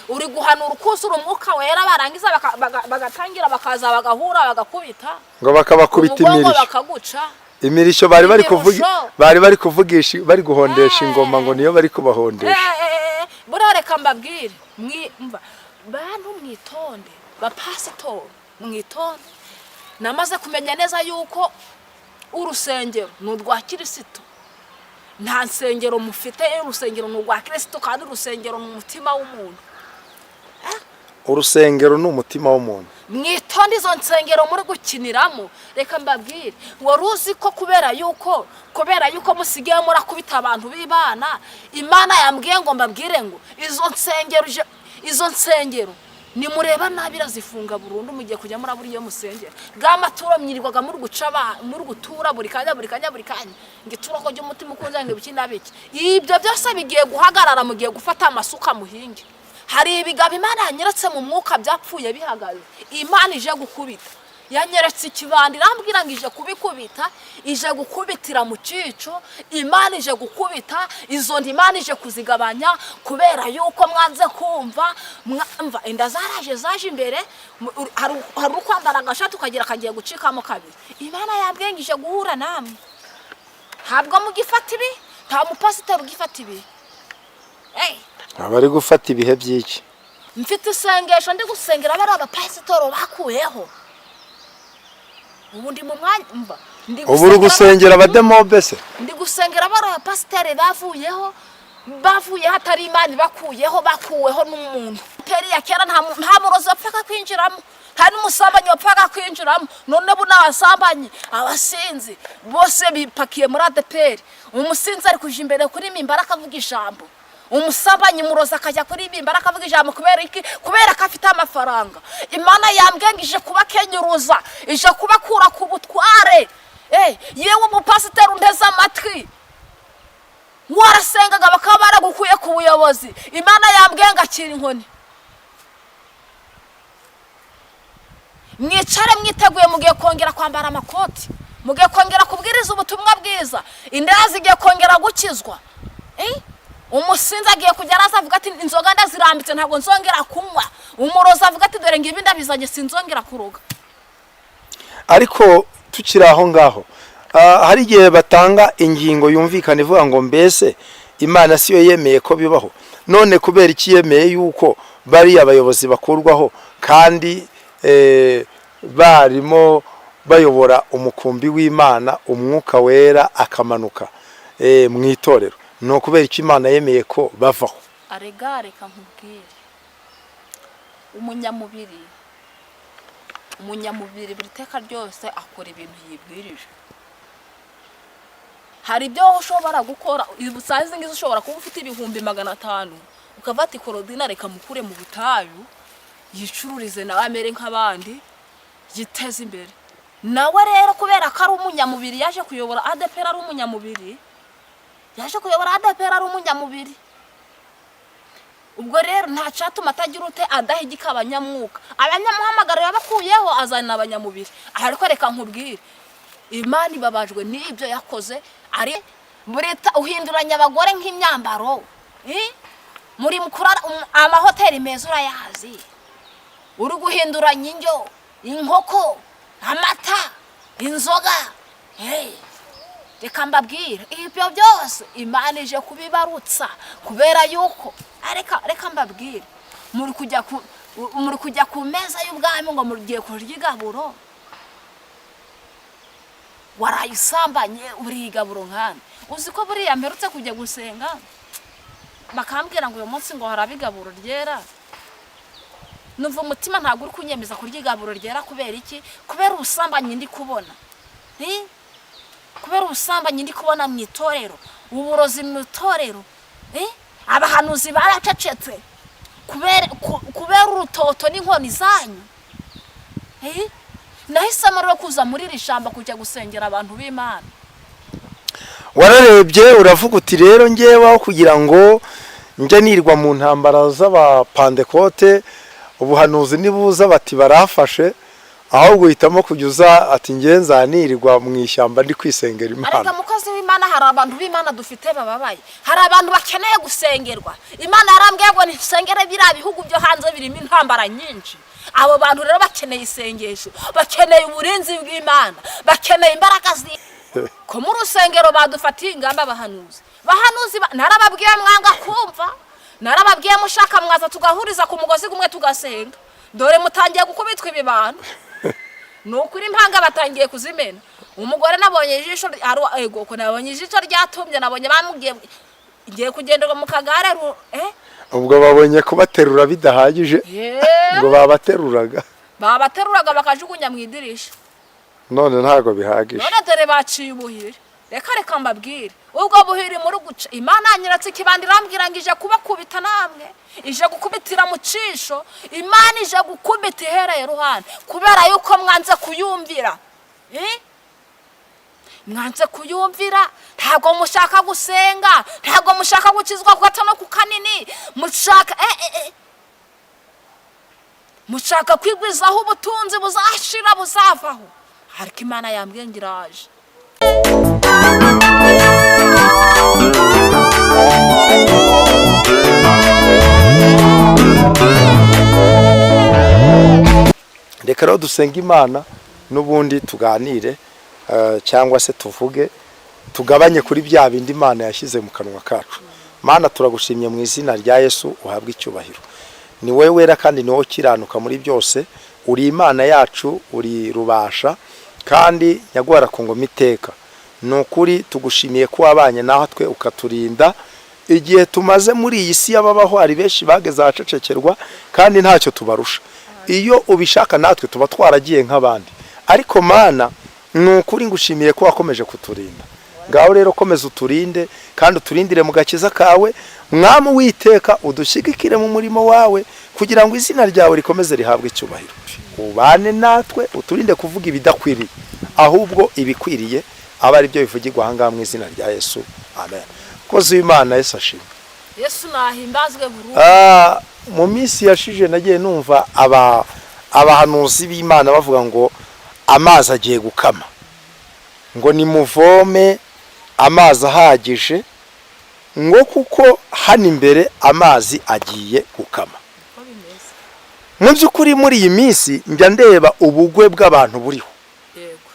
Uri guhanura ukuzura Umwuka Wera, barangiza bagatangira bakaza bagahura bagakubita ngo bakabakubita umugongo, imirishyo. Bakaguca. Imirishyo bari bari kuvuga. Imirusho. Bari bari kuvugisha, bari guhondesha ingoma, ngo niyo bari kubahondesha. Buriya reka mbabwire, mva bantu mwitonde, bapasitori mwitonde. Namaze kumenya neza yuko urusengero ni urwa Kirisito. Nta nsengero mufite, urusengero ni urwa Kirisito, kandi urusengero ni umutima w'umuntu. Urusengero ni umutima w'umuntu. Mwitonde, izo nsengero muri gukiniramo. Reka mbabwire, wari uzi ko kubera yuko musigaye murakubita abantu b'Imana, Imana yambwiye ngo mbabwire ngo izo nsengero nimureba nabi irazifunga burundu. Mugiye kujya murabura iyo musengera. Bwa maturo mwirirwaga muri guca muri gutura buri kanya, buri kanya, buri kanya, ngo ituro ko ry'umutima ukunze, ngo ibiki na biki, ibyo byose bigiye guhagarara. Mugiye gufata amasuka muhinge. Hari ibigabo Imana yanyeretse mu mwuka byapfuye bihagaze. Imana ije gukubita, yanyeretse ikibanda, irambwira ngo ije kubikubita, ije gukubitira mu cyico. Imana ije gukubita izo nda, Imana ije kuzigabanya kubera yuko mwanze kumva. Mwamva inda zaraje, zaje imbere. Hari ukwambara agashati ukagira kagiye gucikamo kabiri. Imana yambwiye ngo ije guhura namwe. Ntabwo mugifata ibi, nta mupasiteri ugifata ibi. Hey. Abari gufata ibihe by'iki? Mfite isengesho ndi gusengera bariya abapasitoro bakuyeho. Ubu ndi mu mwanya, mva, ndi Ubu uri gusengera abademobe se? Ndi gusengera bariya abapasiteri bavuyeho, bavuyeho atari Imana bakuyeho, bakuweho n'umuntu. Peri ya kera nta murozi wapfaga kwinjiramo, nta n'umusambanyi wapfaga kwinjiramo. None ubu n'abasambanyi, abasinzi bose bipakiye muri ADEPR. Umusinzi ari kuja imbere kuri mimbara akavuga ijambo, umusambanyi, murozi akajya kuri mimbara akavuga ijambo. Kubera iki? Kubera ko afite amafaranga. Imana yambwiye ngo ije kubakenyuruza, ije kubakura ku butware. Yewe umupasiteri unteze amatwi, warasengaga bakaba baragukuye ku buyobozi, Imana yambwiye ngo akira inkoni. Mwicare mwiteguye, mugiye kongera kwambara amakoti, mugiye kongera kubwiriza ubutumwa bwiza, indaya zigiye kongera gukizwa. Umusinzi agiye kujya araza avuga ati: "Inzoga ndazirambitse, ntabwo nzongera kunywa." Umurozi avuga ati: "Dore ngibi ndabizanye, sinzongera kuroga." Ariko tukiri aho ngaho, hari igihe batanga ingingo yumvikana ivuga ngo: mbese Imana siyo yemeye ko bibaho? None kubera iki yemeye yuko bariya abayobozi bakurwaho kandi barimo bayobora umukumbi w'Imana, Umwuka Wera akamanuka mu itorero? Ni ukubera iki Imana yemeye ko bavaho? Arega reka nkubwire, umunyamubiri, umunyamubiri buri teka ryose akora ibintu yibwirije. Hari ibyo wowe ushobora gukora saa izi ngizi, ushobora kuba ufite 500,000, ukava ati: "Korodina reka mukure mu butayu, yicururize nawe amere nk'abandi, yiteze imbere nawe." Rero kubera ko ari umunyamubiri, yaje kuyobora ADEPR ari umunyamubiri, yaje kuyobora ADEPR ari umunyamubiri. Ubwo rero nta cyatuma atagira ute, adahigika abanyamwuka. Abanyamuhamagaro yabakuyeho, azana abanyamubiri. Aha ariko reka nkubwire, Imana ibabajwe n'ibyo yakoze. Ari burita uhinduranya abagore nk'imyambaro. Muri kurara amahoteli meza urayazi, uri guhinduranya indyo, inkoko, amata, inzoga. Hey. Reka mbabwire, ibyo byose Imana ije kubibarutsa kubera yuko reka mbabwire, muri kujya ku meza y'ubwami ngo mugiye kurya igaburo, warayisambanye uri igaburo nkani. Uzi ko buriya mperutse kujya gusenga, bakambwira ngo uyu munsi ngo haraba igaburo ryera, numva umutima ntabwo uri kunyemeza kurya igaburo ryera. Kubera iki? Kubera ubusambanyi ndi kubona. Kubera ubusambanyi ndi kubona mu itorero, uburozi mu itorero. Abahanuzi baracecetse kubera urutoto n'inkoni zanyu. Nahisemo rero kuza muri iri shyamba kujya gusengera abantu b'Imana. Wararebye uravuga uti: "Rero ngewe aho kugira ngo njye nirwa mu ntambara z'abapandekote, ubuhanuzi nibuza bati barafashe," ahubwo uhitamo kujya uza ati: "Nge nzanirirwa mu ishyamba ndi kwisengera Ariko Imana." Mukozi w'Imana. kw'Imana, hari abantu b'Imana dufite bababaye, hari abantu bakeneye gusengerwa. Imana yarambwiye ngo nisengere biriya bihugu byo hanze birimo intambara nyinshi. Abo bantu rero bakeneye isengesho, bakeneye uburinzi bw'Imana, bakeneye imbaraga zi ko mu rusengero badufatiye ingamba. Abahanuzi narababwiye mwanga kumva, narababwiye mushaka mwaza tugahuriza ku mugozi gumwe tugasenga. Dore mutangiye gukubitwa ibibano, ni ukuri impanga batangiye kuzimena. Umugore nabonye ijisho ego ko nabonye ijisho ryatumbye, nabonye bamubwiye ngiye kugenderwa mu kagare Ubwo babonye kubaterura bidahagije, Yeee. ngo babateruraga. Babateruraga bakajugunya mu idirisha. None ntabwo bihagije. None dore baciye ubuhiri. Reka mbabwire, ubwo buhiri muri guca, Imana yanyiratse ikibanda irambwira ngo ije kubakubita namwe, ije gukubitira mu cisho. Imana ije gukubita ihereye ruhande kubera yuko mwanze kuyumvira. Eh? Mwanze kuyumvira, ntabwo mushaka gusenga, ntabwo mushaka gukizwa ku gato no ku kanini. Mushaka mushaka kwigwizaho ubutunzi buzashira, buzavaho. Ariko Imana yambwiye ngo iraje. Reka rero dusenge Imana, n'ubundi tuganire, cyangwa se tuvuge, tugabanye kuri bya bindi Imana yashyize mu kanwa kacu. Mana, turagushimye mu izina rya Yesu, uhabwe icyubahiro. Ni wowe wera kandi ni wowe ukiranuka muri byose. Uri Imana yacu, uri rubasha kandi nyaguhara ku ngoma iteka. Ni ukuri tugushimiye ko wabanye natwe ukaturinda igihe tumaze muri iyi si y'ababaho. Hari benshi bageze ahacecekerwa kandi ntacyo tubarusha. Iyo ubishaka natwe tuba twaragiye nk'abandi, ariko Mana, ni ukuri ngushimiye ko wakomeje kuturinda. Ngaho rero komeza uturinde kandi uturindire mu gakiza kawe. Mwami Uwiteka, udushyigikire mu murimo wawe kugira ngo izina ryawe rikomeze rihabwe icyubahiro. Ubane natwe, uturinde kuvuga ibidakwiriye, ahubwo ibikwiriye abe ari byo bivugirwa aha ngaha mu izina rya Yesu, amen. Mukozi w'Imana, Yesu ashimwe. Yesu nahimbazwe burundu. Mu minsi yashije nagiye numva abahanuzi b'Imana bavuga ngo amazi agiye gukama, ngo nimuvome amazi ahagije, ngo kuko hano imbere amazi agiye gukama. Uko bimeze. Mu by'ukuri muri iyi minsi njya ndeba ubugwe bw'abantu buriho,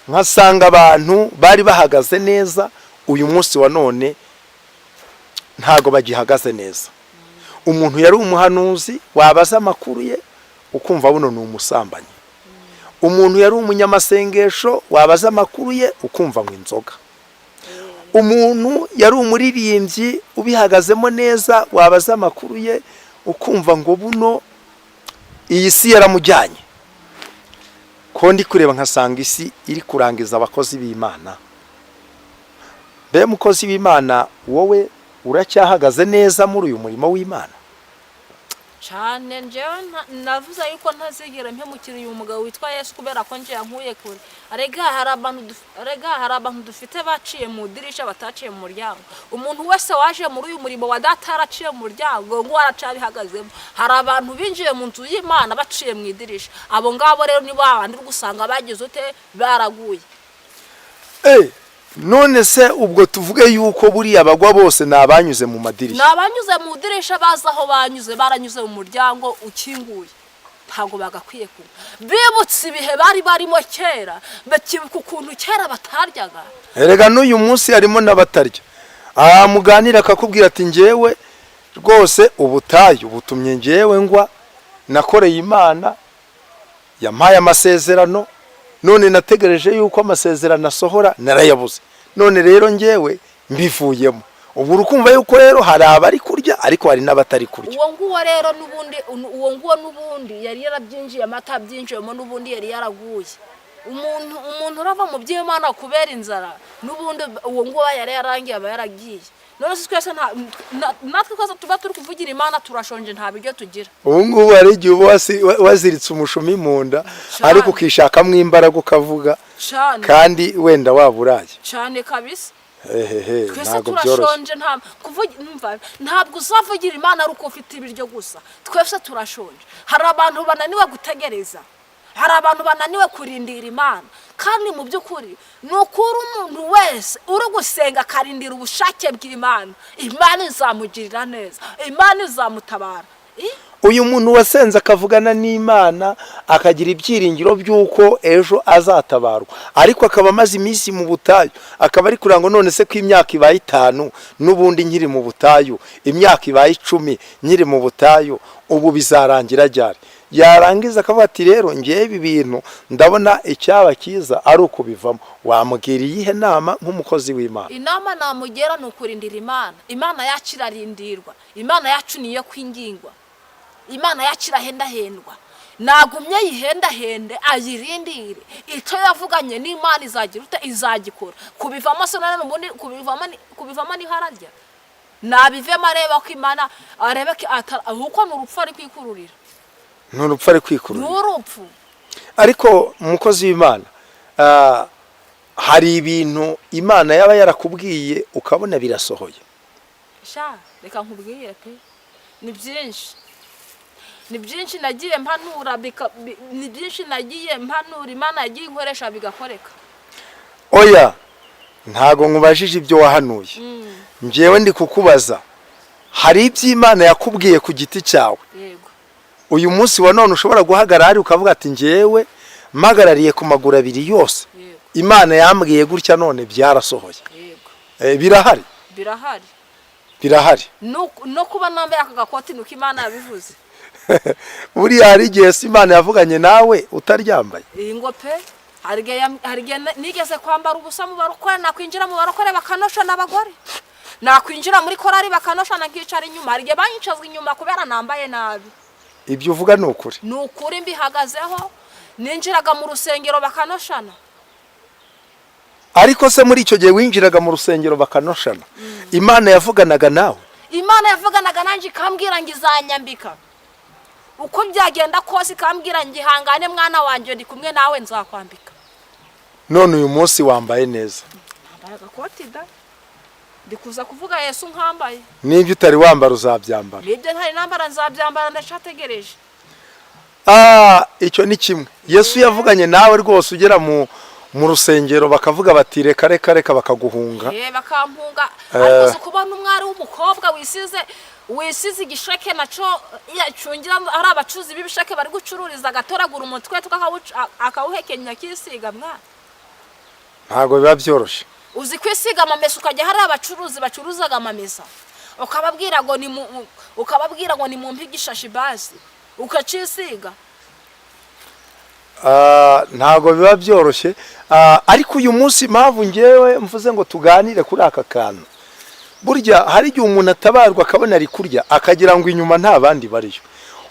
nkasanga abantu bari bahagaze neza uyu munsi wa none ntago bagihagaze neza. Umuntu yari umuhanuzi, wabaza amakuru ye ukumva buno ni umusambanyi. Umuntu yari umunyamasengesho, wabaza amakuru ye ukumva ngo inzoga. Umuntu yari umuririmbyi ubihagazemo neza, wabaza amakuru ye ukumva ngo buno iyi si yaramujyanye. Ko ndi kureba nkasanga isi iri kurangiza abakozi b'Imana. Mbe mukozi w'Imana, wowe uracyahagaze neza muri uyu murimo w'Imana? Cyane. Njyewe navuze yuko ntazigera mpemukira uyu mugabo witwa Yesu kubera ko njye yankuye kure. Erega hari abantu dufite baciye mu idirisha, bataciye mu muryango. Umuntu wese waje muri uyu murimo wa data yaraciye mu muryango ngo aracabihagazemo. Hari abantu binjiye mu nzu y'Imana baciye mu idirisha. Abo ngabo rero ni ba bandi uri gusanga bagize ute, baraguye. None se ubwo tuvuge yuko buriya bagwa bose ni abanyuze mu madirishya? Ni abanyuze mu idirisha bazi aho banyuze, baranyuze mu muryango ukinguye. Ntabwo bagakwiye kuba bibutse ibihe bari barimo kera, bakibuka ukuntu kera bataryaga. Erega n'uyu munsi harimo n'abatarya. Aha muganira akakubwira ati njyewe rwose ubutayu butumye njyewe ngwa, nakoreye Imana yampaye amasezerano, none nategereje yuko amasezerano asohora narayabuze, none rero njyewe mbivuyemo. Ubu urukumva yuko rero hari abari kurya ariko hari n'abatari kurya. Uwo nguwo rero n'ubundi, uwo nguwo n'ubundi yari yarabyinjiyemo, atabyinjiyemo n'ubundi yari yaraguye. Umuntu urava mu by'Imana kubera inzara, n'ubundi uwo nguwo yari yarangiye, aba yaragiye. None se twese natwe twese tuba turi kuvugira Imana turashonje, nta biryo tugira. Ubu ngubu hari igihe uba waziritse umushumi mu nda, ariko ukishakamo imbaraga ukavuga, kandi wenda waba uraye. Cyane kabisa. Hehehe. Twese Ntabwo byoroshye. turashonje. Nta kuvuga, ntabwo uzavugira Imana ari uko ufite ibiryo gusa. Twese turashonje. Hari abantu bananiwe gutegereza, hari abantu bananiwe kurindira Imana. Kandi mu by'ukuri ni ukuri, umuntu wese uri gusenga akarindira ubushake bw'Imana, Imana izamugirira neza, Imana izamutabara. Uyu muntu wasenze akavugana n'Imana, akagira ibyiringiro by'uko ejo azatabarwa, ariko akaba amaze iminsi mu butayu, akaba ari kugira ngo none se ko imyaka ibaye 5 n'ubundi nkiri mu butayu, imyaka ibaye 10 nkiri mu butayu, ubu bizarangira ryari? Yarangiza akavuga ati rero ngewe ibi bintu ndabona icyaba cyiza ari ukubivamo. Wamubwira iyihe nama nk'umukozi w'Imana? Inama namugera ni ukurindira Imana. Imana yacu irarindirwa, Imana yacu niyo kwingingwa, Imana yacu irahendahendwa. Nagumye yihendahende, ayirindire icyo yavuganye n'Imana, izagira ute? Izagikora. Kubivamo se none ubundi kubivamo niho ararya? Nabivemo areba ko Imana, arebe ko kuko ni urupfu ari kwikururira. Ni urupfu ari kwikururira. Ni urupfu. Ariko umukozi w'Imana, hari ibintu Imana yaba yarakubwiye ukabona birasohoye? Sha, reka nkubwire pe, ni byinshi, ni byinshi nagiye mpanura, ni byinshi nagiye mpanura, Imana yagiye inkoresha bigakoreka. Oya, ntago nkubajije ibyo wahanuye. Njyewe ndi kukubaza, hari ibyo Imana yakubwiye ku giti cyawe? Yego. Uyu munsi wa none ushobora guhagarara hariya ukavuga ati njyewe mpagarariye ku maguru abiri yose, Imana yambwiye gutya none byarasohoye? Yego. Birahari? Birahari. Birahari. No kuba nambaye aka gakoti nuko Imana yabivuze. Buriya hari igihe se Imana yavuganye nawe utaryambaye? Iyi ngo pe, hari igihe nigeze kwambara ubusa mu barokore, nakwinjira mu barokore bakanosha n'abagore, nakwinjira muri korari bakanoshana, nkicara inyuma. Hari igihe banyicazwa inyuma kubera nambaye nabi. Ibyo uvuga ni ukuri? Ni ukuri, mbihagazeho. Ninjiraga mu rusengero bakanoshana. Ariko se muri icyo gihe winjiraga mu rusengero bakanoshana, Imana yavuganaga nawe? Imana yavuganaga nanjye, ikambwira ngo izanyambika uko byagenda kose, ikambwira ngo ihangane mwana wanjye, ndi kumwe nawe, nzakwambika. None uyu munsi wambaye neza. Nambaye agakoti da, ndi kuza kuvuga Yesu nkambaye. N'ibyo utari wambara uzabyambara. Nibyo ntari nambara nzabyambara, ndacyategereje. Ah, icyo ni kimwe. Yesu yavuganye nawe rwose ugera mu rusengero bakavuga bati reka reka reka, bakaguhunga? Eh, bakampunga. Ariko uzi kubona umwari w'umukobwa wisize igisheke naco yacungira ari abacuruzi b'ibisheke bari gucururiza, agatoragura umutwe akawuhekenya, akisiga mwana? Ntabwo biba byoroshye. Uzi kwisiga amamesa, ukajya hari abacuruzi bacuruzaga amamesa, ukababwira ngo ni mumpe igishashi basi, ukacisiga? Ah, ntabwo biba byoroshye. Ariko uyu munsi impamvu ngewe mvuze ngo tuganire kuri aka kantu, burya hari igihe umuntu atabarwa akabona ari kurya akagira ngo inyuma nta bandi bariyo.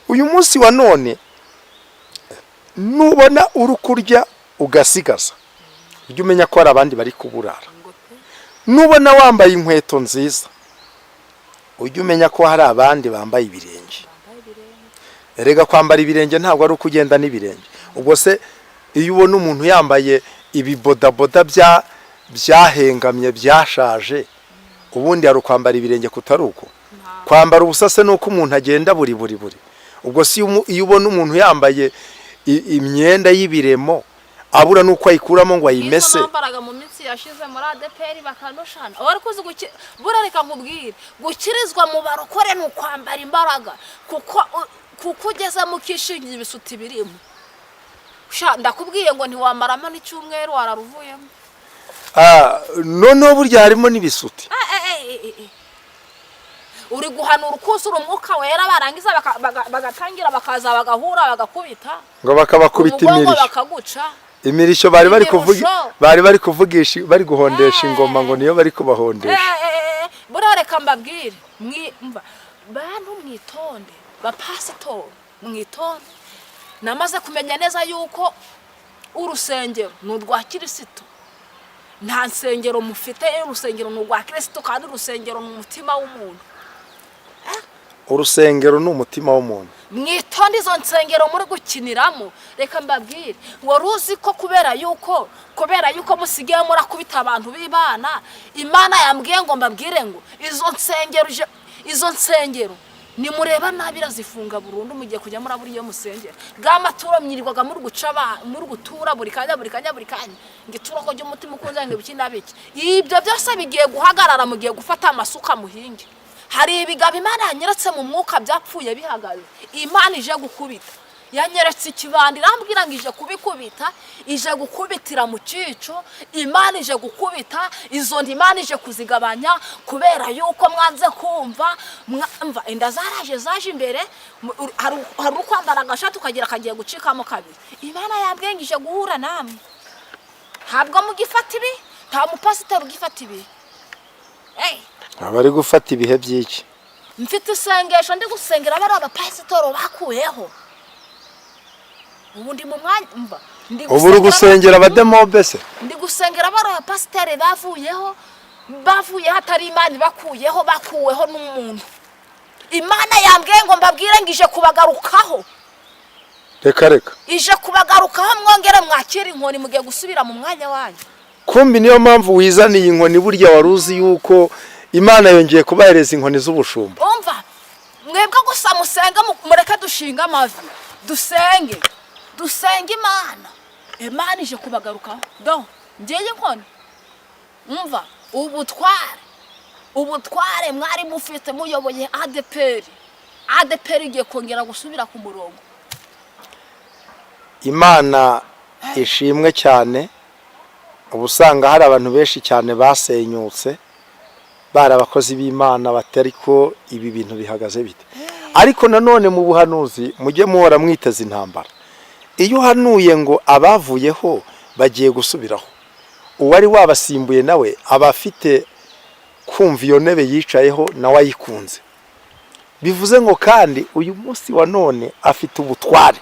Uyu munsi wa none nubona uri kurya ugasigaza, ujye umenya ko hari abandi bari kuburara. Nubona wambaye inkweto nziza, ujye umenya ko hari abandi bambaye ibirenge. Erega kwambara ibirenge ntabwo ari uko ugenda n'ibirenge. Ubwo se iyo ubona umuntu yambaye ibibodaboda byahengamye, byashaje, ubundi hari ukwambara ibirenge kutari uko? Kwambara ubusa se ni uko umuntu agenda buri buri buri? Ubwo si iyo ubona umuntu yambaye imyenda y'ibiremo, abura n'uko ayikuramo ngo ayimese? Izo nambaraga mu minsi yashize muri ADEPR bakanoshana. Wari kuzi buriya reka nkubwire, gukirizwa mu barokore ni ukwambara imbaraga, kuko ugeze mu kishingira ibisuti birimo. Sha, ndakubwiye ngo ntiwamaramo n'icyumweru wararuvuyemo. Ah, noneho burya harimo n'ibisuti. Eh, eh, eh, eh, eh. Uri guhanura ukuzura umwuka wera, barangiza bagatangira bakaza bagahura bagakubita ngo bakabakubita umugongo, imirishyo. Bakaguca. Imirishyo bari bari kuvuga, Imirusho. bari bari kuvugisha, bari guhondesha ingoma, ngo niyo bari kubahondesha. Buriya reka mbabwire, mva bantu mwitonde, bapasitori mwitonde. Namaze kumenya neza yuko urusengero ni urwa Kirisito. Nta nsengero mufite, urusengero ni urwa Kirisito, kandi urusengero ni umutima w'umuntu. Urusengero ni umutima w'umuntu. Mwitonde izo nsengero muri gukiniramo. Reka mbabwire, wari uzi ko kubera yuko musigaye murakubita abantu b'Imana, Imana yambwiye ngo mbabwire ngo izo nsengero izo nsengero Nimureba nabi irazifunga burundu, mugiye kujya murabura iyo musengera. Bwa maturo mwirirwaga muri guca muri gutura buri kanya, buri kanya, buri kanya, ngo ituro ko ry'umutima ukunze, ngo ibiki na biki, ibyo byose bigiye guhagarara. Mugiye gufata amasuka muhinge. Hari ibigabo Imana yanyeretse mu mwuka byapfuye bihagaze. Imana ije gukubita, yanyeretse ikibandi, irambwira ngo ije kubikubita, ije gukubitira mu cyico. Imana ije gukubita izo nda, Imana ije kuzigabanya kubera yuko mwanze kumva. Mwamva inda zaraje, zaje imbere, hari ukwambara agashati ukagira kagiye gucikamo kabiri. Imana yambwiye ngo ije guhura namwe. Ntabwo mugifata ibi, nta mupasiteri ugifata ibi. Hey. Abari gufata ibihe by'iki? Mfite isengesho ndi gusengera bari abapasitoro bakuyeho. Ubu ndi mu mwanya, mva, ndi Ubu uri gusengera abademobe se? Ndi gusengera bari abapasiteri bavuyeho, bavuyeho atari Imana bakuyeho, bakuweho n'umuntu. Imana yambwiye ngo mbabwire ngo ije kubagarukaho. Reka reka. Ije kubagarukaho, mwongere mwakire inkoni, mugiye gusubira mu mwanya wanyu. Kumbi niyo mpamvu wizaniye inkoni. Burya wari uzi yuko Imana yongeye kubahereza inkoni z'ubushumba. Umva, mwebwe gusa musenge, mureke dushinge amavi, dusenge, dusenge Imana. Imana ije kubagarukaho. Do ngiye inkoni. Umva, ubutware, ubutware mwari mufite muyoboye ADEPR, ADEPR igiye kongera gusubira ku murongo. Imana ishimwe cyane. Uba usanga hari abantu benshi cyane basenyutse bari abakozi b'Imana, batari ko ibi bintu bihagaze bite. Ariko nanone mu buhanuzi mujye muhora mwiteza intambara. Iyo uhanuye ngo abavuyeho bagiye gusubiraho, uwari wabasimbuye nawe aba afite kumva iyo ntebe yicayeho nawe ayikunze. Bivuze ngo kandi uyu munsi wa none afite ubutware,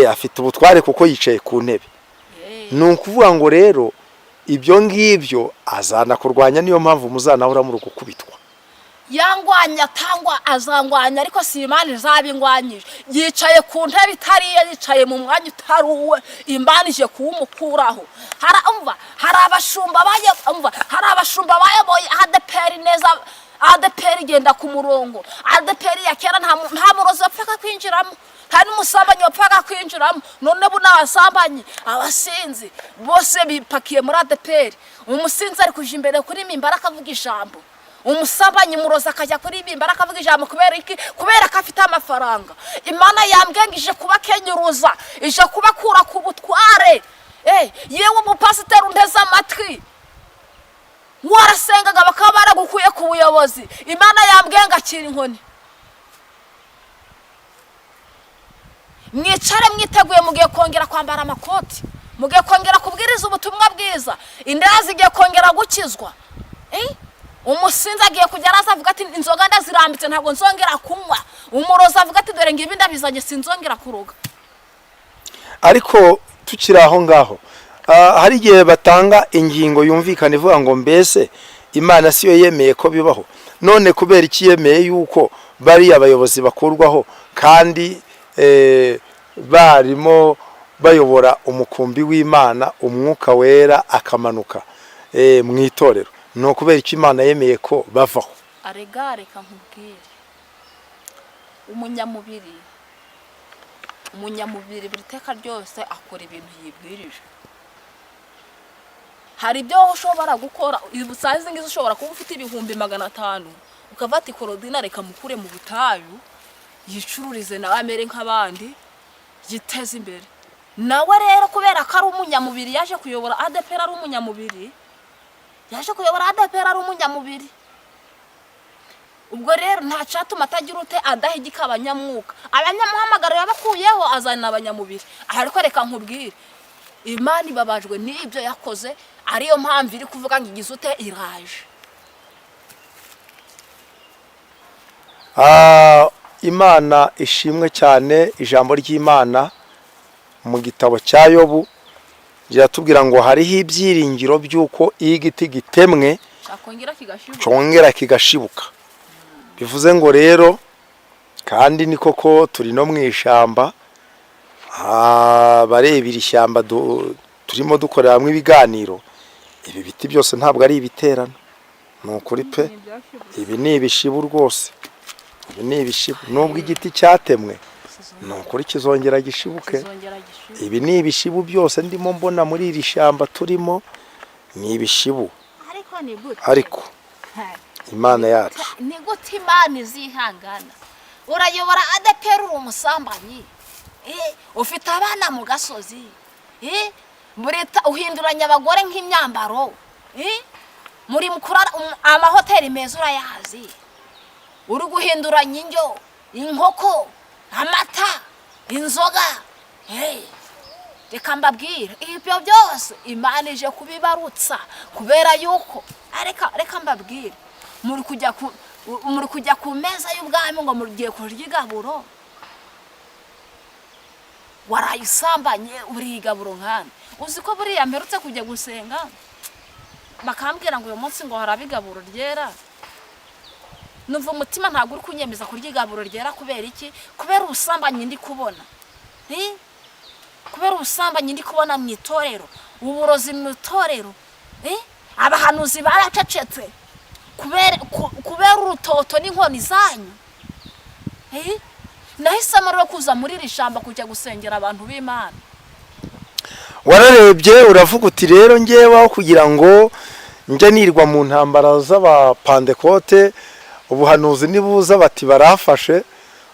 afite ubutware kuko yicaye ku ntebe. Ni ukuvuga ngo rero ibyo ngibyo azanakurwanya, niyo mpamvu muzanahora muri gukubitwa. Yangwanya atangwa, azangwanya, ariko si Imana izaba ingwanyije. Yicaye ku ntebe itari iye, yicaye mu mwanya utari uwe. Imana ije kuwumukuraho. Umva, hari abashumba umva, hari abashumba bayoboye ADEPR neza, ADEPR igenda ku murongo. ADEPR ya kera nta murozi wapfaga kwinjiramo, nta n'umusambanyi wapfaga kwinjiramo. None ubu ni abasambanyi, abasinzi, bose bipakiye muri ADEPR. Umusinzi ari kuja imbere kuri mimbara akavuga ijambo, umusambanyi, umurozi akajya kuri mimbara akavuga ijambo. Kubera iki? Kubera ko afite amafaranga. Imana yambwiye ngo ije kubakenyuruza, ije kubakura ku butware. Yewe umupasiteri unteze amatwi, warasengaga bakaba baragukuye ku buyobozi, Imana yambwiye ngo akira inkoni. Mwicare mwiteguye, mugiye kongera kwambara amakoti, mugiye kongera kubwiriza ubutumwa bwiza, indaya zigiye kongera gukizwa. Umusinzi agiye kujya araza avuga ati inzoga ndazirambitse, ntabwo nzongera kunywa. Umurozi avuga ati dore ngibi ndabizanye, sinzongera kuroga. Ariko tukiri aho ngaho, hari igihe batanga ingingo yumvikana ivuga ngo mbese Imana siyo yemeye ko bibaho? None kubera iki yemeye yuko bariya abayobozi bakurwaho kandi barimo bayobora umukumbi w'Imana, Umwuka Wera akamanuka mu itorero? Ni ukubera iki Imana yemeye ko bavaho? Arega reka nkubwire, umunyamubiri, umunyamubiri buri teka ryose akora ibintu yibwirije. Hari ibyo wowe ushobora gukora saa izi ngizi, ushobora kuba ufite 500,000, ukava ati Korodina reka mukure mu butayu, yicururize nawe amere nk'abandi, yiteze imbere nawe. Rero kubera ko ari umunyamubiri, yaje kuyobora ADEPR ari umunyamubiri, yaje kuyobora ADEPR ari umunyamubiri. Ubwo rero nta cyatuma atagira ute, adahigika abanyamwuka. Abanyamuhamagaro yabakuyeho, azana abanyamubiri. Aha ariko reka nkubwire, Imana ibabajwe n'ibyo yakoze, ariyo mpamvu iri kuvuga ngo igize ute, iraje. Imana ishimwe cyane. Ijambo ry'Imana mu gitabo cya Yobu riratubwira ngo hariho ibyiringiro by'uko iyo igiti gitemwe cyakongera kigashibuka, cyongera kigashibuka. Bivuze ngo rero kandi ni koko turi no mu ishyamba. Abareba iri shyamba turimo dukoreramo ibiganiro, ibi biti byose ntabwo ari ibiterano, ni ukuri pe, ibi ni ibishibu rwose. Ibi ni ibishibu. Nubwo igiti cyatemwe, ni ukuri kizongera gishibuke. Kizongera gishibuke. Ibi ni ibishibu byose ndimo mbona muri iri shyamba turimo, ni ibishibu. Ariko ni gute? Ariko Imana yacu. Ni gute Imana izihangana? Urayobora ADEPR uri umusambanyi, ufite abana mu gasozi, uhinduranya abagore nk'imyambaro, muri kurara amahoteli meza urayazi, uri guhinduranya indyo, inkoko, amata, inzoga. Reka mbabwire, ibyo byose Imana ije kubibarutsa, kubera yuko reka mbabwire, muri kujya ku meza y'ubwami ngo mugiye kurya igaburo, warayisambanye uri igaburo nkana. Uzi ko buriya mperutse kujya gusenga, bakambwira ngo uyu munsi ngo haraba igaburo ryera, numva umutima ntabwo uri kunyemeza kurya igaburo ryera. Kubera iki? Kubera ubusambanyi ndi kubona. Kubera ubusambanyi ndi kubona mu itorero, uburozi mu itorero. Abahanuzi baracecetse kubera urutoto n'inkoni zanyu. Nahisemo rero kuza muri iri shyamba kujya gusengera abantu b'Imana. Wararebye uravuga uti: "Rero ngewe aho kugira ngo njye nirwa mu ntambara z'Abapandekote, ubuhanuzi nibuza bati barafashe,"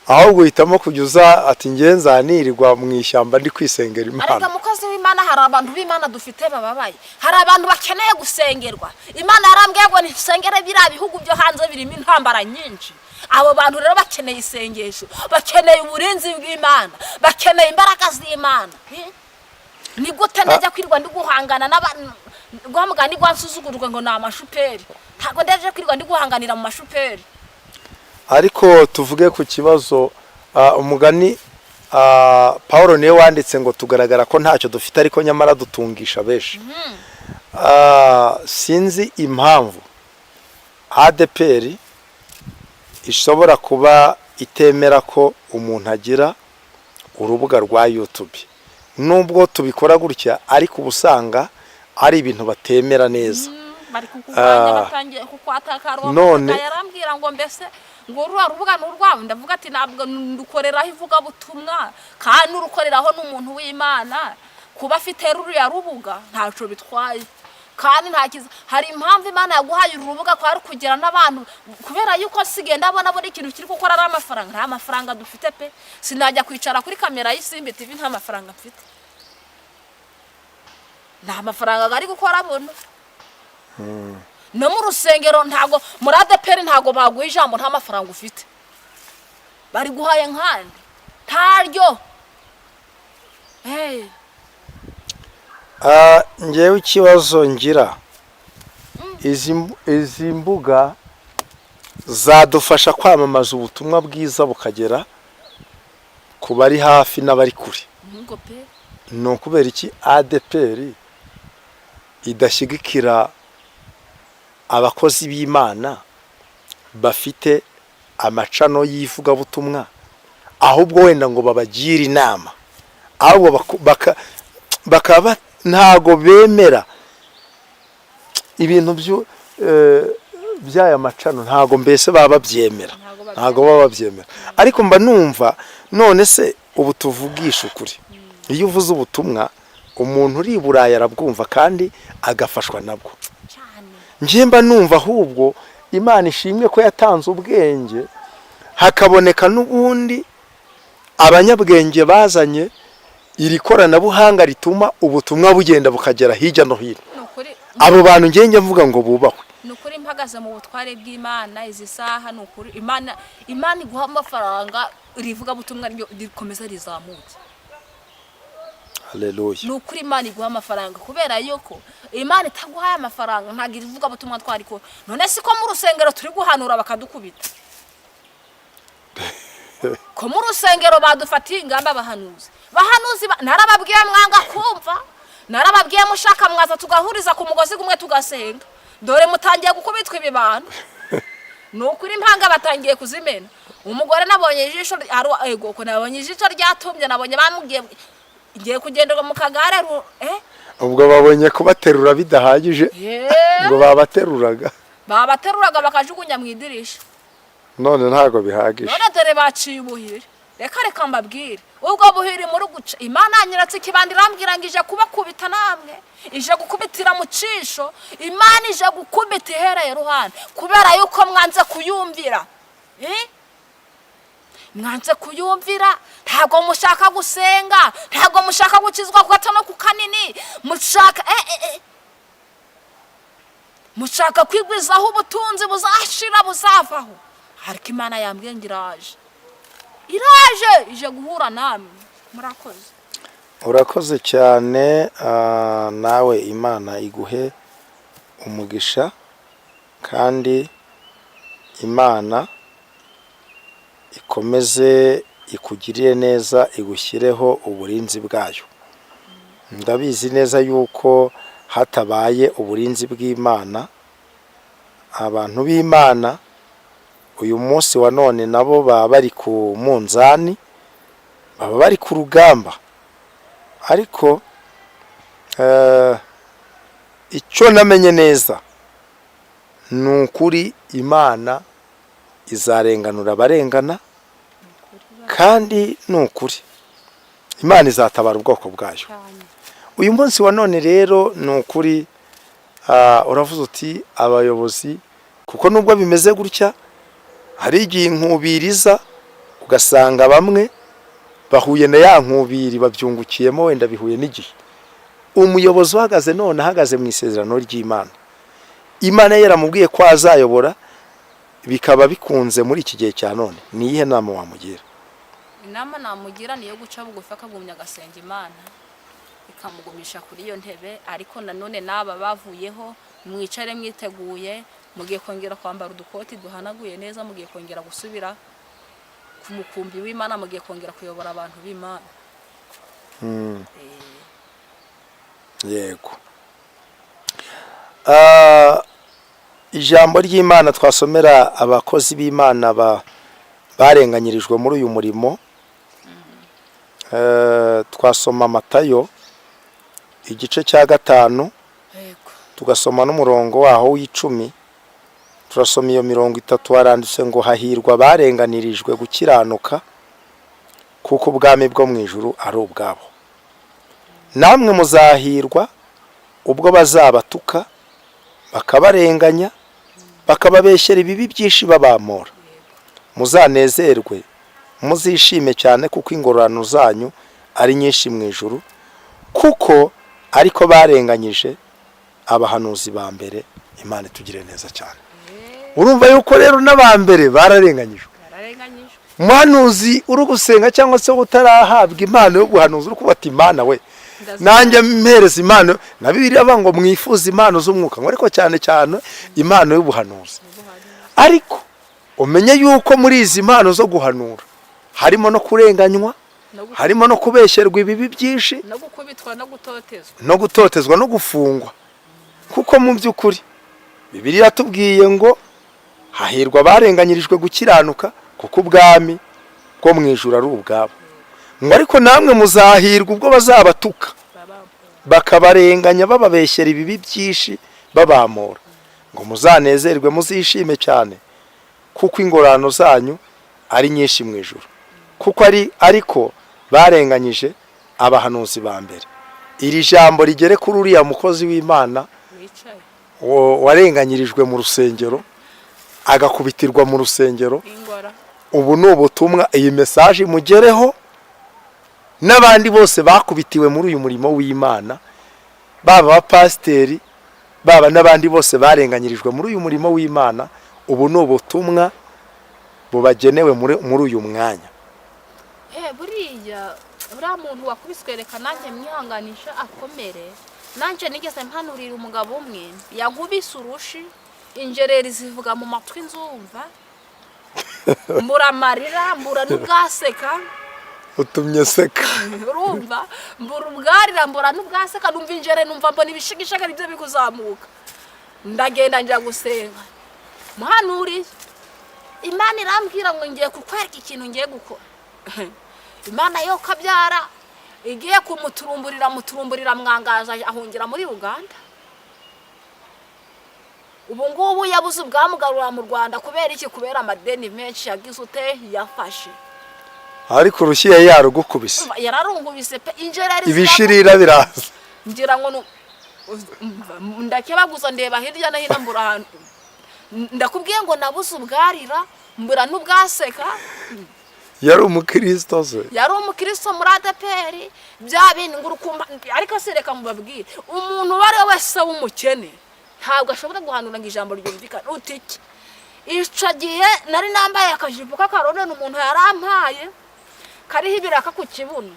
ahubwo uhitamo kujya uza ati: "Nge nzanirirwa mu ishyamba ndi kwisengera Ariko Imana." mukozi w'Imana, hari abantu b'Imana dufite bababaye, hari abantu bakeneye gusengerwa. Imana yarambwiye ngo nisengere biriya bihugu byo hanze birimo intambara nyinshi. Abo bantu rero bakeneye isengesho, bakeneye uburinzi bw'Imana, bakeneye imbaraga z'Imana. Ni gute ndajya kwirirwa ndi guhangana n'abantu guhamagara ni nsuzugurwe ngo ni amashuperi? Ntabwo ndaje kwirirwa ndi guhanganira mu mashuperi. Ariko tuvuge ku kibazo, umugani Paul niwe wanditse ngo tugaragara ko ntacyo dufite, ariko nyamara dutungisha benshi. Sinzi impamvu ADEPR ishobora kuba itemera ko umuntu agira urubuga rwa YouTube. Nubwo tubikora gutya, ariko uba usanga ari ibintu batemera neza. Bari kukurwanya. Batangiye kukwataka. Yarambwira ngo mbese ngo ruriya rubuga ni urwawe? Ndavuga ati: "Ntabwo ndukoreraho ivugabutumwa, kandi urukoreraho ni umuntu w'Imana. Kuba afite ruriya rubuga ntacyo bitwaye, kandi nta kiza." Hari impamvu Imana yaguhaye uru rubuga, kwari kugira n'abantu, kubera yuko nsigaye ndabona buri kintu kiri gukora ari amafaranga. Nta mafaranga dufite pe, sinajya kwicara kuri kamera y'Isimbi TV nta mafaranga mfite. Nta mafaranga ari gukora buno. No mu rusengero ntago, muri ADEPR ntago baguha ijambo nta mafaranga ufite. Bari guhaye nkande ntaryo. Hey. Njyewe ikibazo ngira, izi mbuga zadufasha kwamamaza ubutumwa bwiza bukagera ku bari hafi n'abari kure. Nubwo pe. Ni ukubera iki ADEPR idashyigikira abakozi b'Imana bafite amacano y'ivugabutumwa, ahubwo wenda ngo babagire inama, ahubwo bakaba ntago bemera ibintu by'aya macano, ntago mbese baba babyemera? Ntago babyemera. Ntago baba babyemera, ariko mba numva, none se ubu tuvugisha ukuri, iyo uvuze ubutumwa umuntu uri i Burayi arabwumva kandi agafashwa nabwo. Cyane. Njye mba numva ahubwo Imana ishimwe ko yatanze ubwenge, hakaboneka n'ubundi abanyabwenge bazanye iri koranabuhanga rituma ubutumwa bugenda bukagera hirya no hino. Ni ukuri. Abo bantu njye mvuga ngo bubahwe. Ni ukuri, mpagaze mu butware bw'Imana izi saha, ni ukuri, Imana iguha amafaranga, rivugabutumwa ryo rikomeza rizamuke. Haleluya. Ni ukuri, Imana iguha amafaranga, kubera yuko Imana itaguhaye amafaranga ntabwo iri vugabutumwa twarikora. None si ko mu rusengero turi guhanura bakadukubita, ko mu rusengero badufatiye ingamba? Abahanuzi, narababwiye mwanga kumva, narababwiye mushaka mwaza tugahuriza ku mugozi gumwe tugasenga. Dore mutangiye gukubitwa ibibano. Ni ukuri, impanga batangiye kuzimena. Umugore nabonye ijisho ego ko nabonye ijisho ryatumbye, nabonye bamubwiye ngiye kugenderwa mu kagare Ubwo babonye kubaterura bidahagije, Yeee. ngo babateruraga. Babateruraga bakajugunya mu idirisha. None ntabwo bihagije. None dore baciye ubuhiri. Reka reka mbabwire, ubwo buhiri muri guca, Imana yanyiratse ikibanda, irambwira ngo ije kubakubita namwe, ije gukubitira mu cisho. Imana ije gukubita ihereye ruhande kubera yuko mwanze kuyumvira. Eh? Mwanze kuyumvira, ntabwo mushaka gusenga, ntabwo mushaka gukizwa ku gato no ku kanini. Mushaka mushaka kwigwizaho ubutunzi buzashira, buzavaho. Ariko Imana yambwiye ngo iraje, iraje, ije guhura namwe. Murakoze. Urakoze cyane. Nawe Imana iguhe umugisha, kandi Imana ikomeze ikugirire neza, igushyireho uburinzi bwayo. Ndabizi neza yuko hatabaye uburinzi bw'Imana, abantu b'Imana uyu munsi wa none nabo baba bari ku munzani, baba bari ku rugamba. Ariko icyo namenye neza ni ukuri, Imana izarenganura abarengana, kandi ni ukuri Imana izatabara ubwoko bwayo. Uyu munsi wa none rero, ni ukuri, uravuze uti abayobozi, kuko nubwo bimeze gutya, hari igihe inkubiri iza ugasanga bamwe bahuye na ya nkubiri, babyungukiyemo, wenda bihuye n'igihe. Umuyobozi uhagaze none, ahagaze mu isezerano ry'Imana, Imana yaramubwiye ko azayobora, bikaba bikunze muri iki gihe cya none, ni iyihe nama wamugira? Inama namugira niyo guca bugufi, akagumya agasenga Imana, ikamugumisha kuri iyo ntebe. Ariko nanone n'aba bavuyeho, mwicare mwiteguye, mugiye kongera kwambara udukoti duhanaguye neza, mugiye kongera gusubira ku mukumbi w'Imana, mugiye kongera kuyobora abantu b'Imana. Yego. Ijambo ry'Imana twasomera abakozi b'Imana barenganyirijwe muri uyu murimo, twasoma Matayo igice cya 5, tugasoma n'umurongo waho w'10. Turasoma iyo mirongo itatu. Haranditse ngo: "Hahirwa abarenganirijwe gukiranuka, kuko ubwami bwo mu ijuru ari ubwabo. Namwe muzahirwa ubwo bazabatuka, bakabarenganya, bakababeshyera ibibi byinshi babamora. Muzanezerwe, muzishime cyane, kuko ingororano zanyu ari nyinshi mu ijuru, kuko ariko barenganyije abahanuzi ba mbere." Imana itugire neza cyane. Urumva yuko rero n'abambere bararenganyijwe. Bararenganyijwe. Umuhanuzi uri gusenga cyangwa se utarahabwa impano yo guhanuza, uri kubata Imana we, nanjye mpereza impano, na Bibiliya avuga ngo mwifuze impano z'umwuka, ngo ariko cyane cyane impano y'ubuhanuzi. Ariko umenye yuko muri izi mpano zo guhanura harimo no kurenganywa, harimo no kubeshyerwa ibibi byinshi, no gukubitwa no gutotezwa. No gutotezwa no gufungwa. Kuko mu by'ukuri Bibiliya iratubwiye ngo: "Hahirwa abarenganyirijwe gukiranuka, kuko ubwami bwo mu ijuru ari ubwabo." Ngo ariko namwe muzahirwa ubwo bazabatuka, bakabarenganya, bababeshyera ibibi byinshi babamora, ngo muzanezerwe, muzishime cyane, kuko ingororano zanyu ari nyinshi mu ijuru, kuko ari ariko barenganyije abahanuzi ba mbere. Iri jambo rigere kuri uriya mukozi w'Imana wicaye warenganyirijwe mu rusengero, agakubitirwa mu rusengero. Ingora. Ubu ni ubutumwa, iyi message imugereho n'abandi bose bakubitiwe muri uyu murimo w'Imana, baba abapasiteri, baba n'abandi bose barenganyirijwe muri uyu murimo w'Imana. Ubu ni ubutumwa bubagenewe muri uyu mwanya. Buriya uriya muntu wakubiswe, reka nanjye mwihanganisha akomere. Nanjye nigeze mpanurira umugabo umwe yankubise urushi, injereri zivuga mu matwi, nzumva mbura amarira, mbura n'ubwaseka. Utumye seka. Urumva, mbura ubwarira, mbura n'ubwaseka, numva injere, numva mbona ibishigishaga nibyo biri kuzamuka. Ndagenda njya gusenga, muhanuriye, Imana irambwira ngo ngiye kukwereka ikintu ngiye gukora. Imana yo kabyara igiye kumuturumburira, muturumburira mwangaza, ahungira muri Uganda. Ubu ngubu yabuze ubwamugarura mu Rwanda. Kubera iki? Kubera amadeni menshi yagize ute? Yafashe. Ariko urushyi yari yarugukubise. Yararungubise pe, injereri. Ibishirira biraza. Ngira ngo ndakebaguza, ndeba hirya no hino, mbura ahantu. Ndakubwiye ngo nabuze ubwarira, mbura n'ubwaseka. Yari umukristo se? Yari umukristo muri ADEPR, bya bindi ngo urukumva. Ariko se reka mubabwire, umuntu uwo ari we wese w'umukene ntabwo ashobora guhanura ngo ijambo ryumvikane. Uti iki? Icyo gihe nari nambaye akajipo k'akarononi umuntu yarampaye, kariho ibiraka ku kibuno.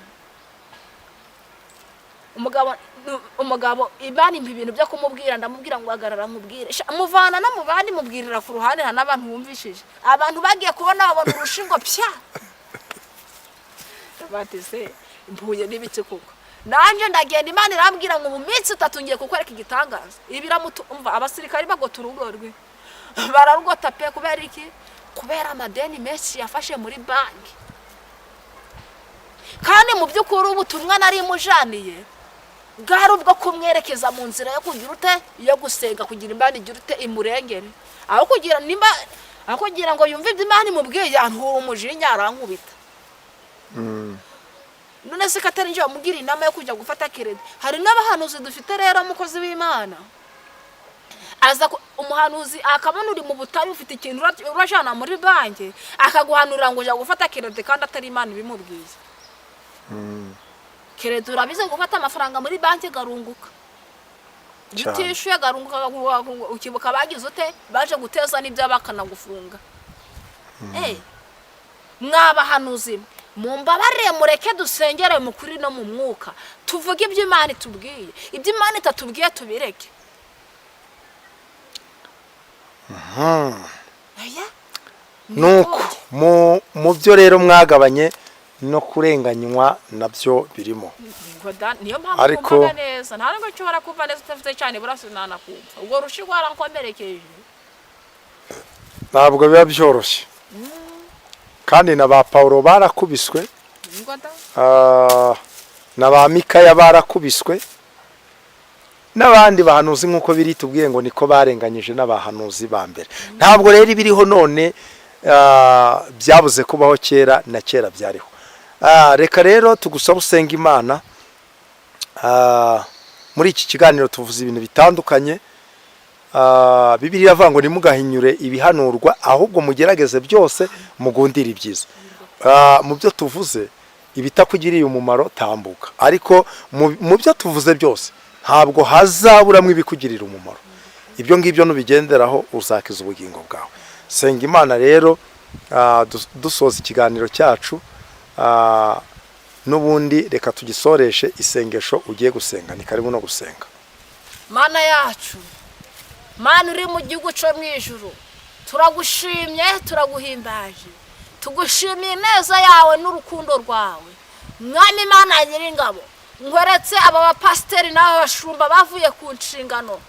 Umugabo Imana impa ibintu byo kumubwira, ndamubwira ngo hagarara nkubwire. Sha, muvana no mu bandi, mubwirira ku ruhande, nta n'abantu bumvishije. Abantu bagiye kubona babona urushingo pya, bati: "Se mpuye n'ibiki?" Kuko nanjye ndagenda, Imana irambwira ngo mu minsi 3 ngiye kukwereka igitangaza. Ibi umva, abasirikari bagota urugo rwe, bararugota pe. Kubera iki? Kubera amadeni menshi yafashe muri banki. Kandi mu by'ukuri ubutumwa nari mujaniye bwari ubwo kumwerekeza mu nzira yo kugira ute? Yo gusenga, kugira Imana igira ute? Imurengere. Aho kugira nimba, aho kugira ngo yumve ibyo Imana imubwiye, yantura umujinya, arankubita. None se ko atari njye wamubwira inama yo kujya gufata crédit? Hari n'abahanuzi dufite rero, umukozi w'Imana aza umuhanuzi akabona uri mu butayu, ufite ikintu urajana muri banki, akaguhanurira ngo ujya gufata crédit, kandi atari Imana ibimubwiye. Crédit urabizi, gufata amafaranga muri banki garunguka. Iyo Cyane. utishyuye garunguka, ukibuka bagize ute? Baje guteza n'ibyo, bakanagufunga. Mwabahanuzi, mumbabarire, mureke dusengere mu kuri no mu mwuka, tuvuge ibyo Imana itubwiye, ibyo Imana itatubwiye tubireke. Oya. Nuko mu byo rero mwagabanye no kurenganywa nabyo birimo. Ngo niyo mpamvu kumvaga neza, nta nubwo nshobora kumva neza utafite cyane burasa, nanakumva ubwo rushi rwarankomerekeje. Ntabwo biba byoroshye, kandi na ba Pawulo barakubiswe. Ngo da. Na ba Mikaya barakubiswe, n'abandi bahanuzi, nk'uko biri tubwiye ngo niko barenganyije n'abahanuzi ba mbere. Ntabwo rero ibiriho none byabuze kubaho kera, na kera byariho. Reka rero tugusaba usenga Imana. Muri iki kiganiro tuvuze ibintu bitandukanye. Bibiliya iravuga ngo ntimugahinyure ibihanurwa, ahubwo mugerageze byose, mugundire ibyiza. Mu byo tuvuze, ibitakugiriye umumaro tambuka, ariko mu byo tuvuze byose ntabwo hazaburamo ibikugirira umumaro. Ibyo ngibyo nubigenderaho uzakiza ubugingo bwawe. Senga Imana rero, dusoza ikiganiro cyacu. N'ubundi reka tugisoreshe isengesho ugiye gusenga. Ni karibu no gusenga. Mana yacu, Mana uri mu gihugu cyo mu ijuru, turagushimye, turaguhimbaje, tugushimiye ineza yawe n'urukundo rwawe. Mwami Imana Nyiringabo, nkweretse aba bapasiteri n'aba bashumba bavuye ku nshingano.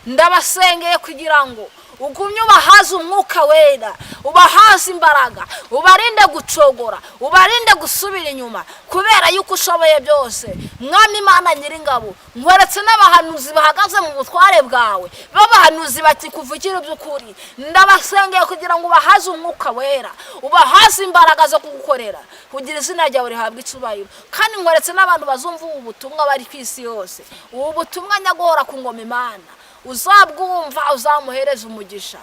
Ndabasengeye kugira ngo ugumye ubahaze Umwuka Wera, ubahaze imbaraga, ubarinde gucogora, ubarinde gusubira inyuma, kubera yuko ushoboye byose. Mwami Imana Nyiringabo, nkweretse n'abahanuzi bahagaze mu butware bwawe, b'abahanuzi bakikuvugira iby'ukuri. Ndabasengeye kugira ngo ubahaze Umwuka Wera, ubahaze imbaraga zo kugukorera, kugira izina ryawe rihabwe icyubahiro. Kandi nkweretse n'abantu bazumva ubu butumwa bari ku isi yose. Ubu butumwa, nyagora ku ngoma Imana, uzabwumva uzamuhereza umugisha,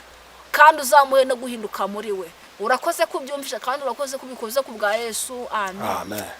kandi uzamuhe no guhinduka muri we. Urakoze kubyumvisha, kandi urakoze kubikoze ku bwa Yesu, amen. Amen.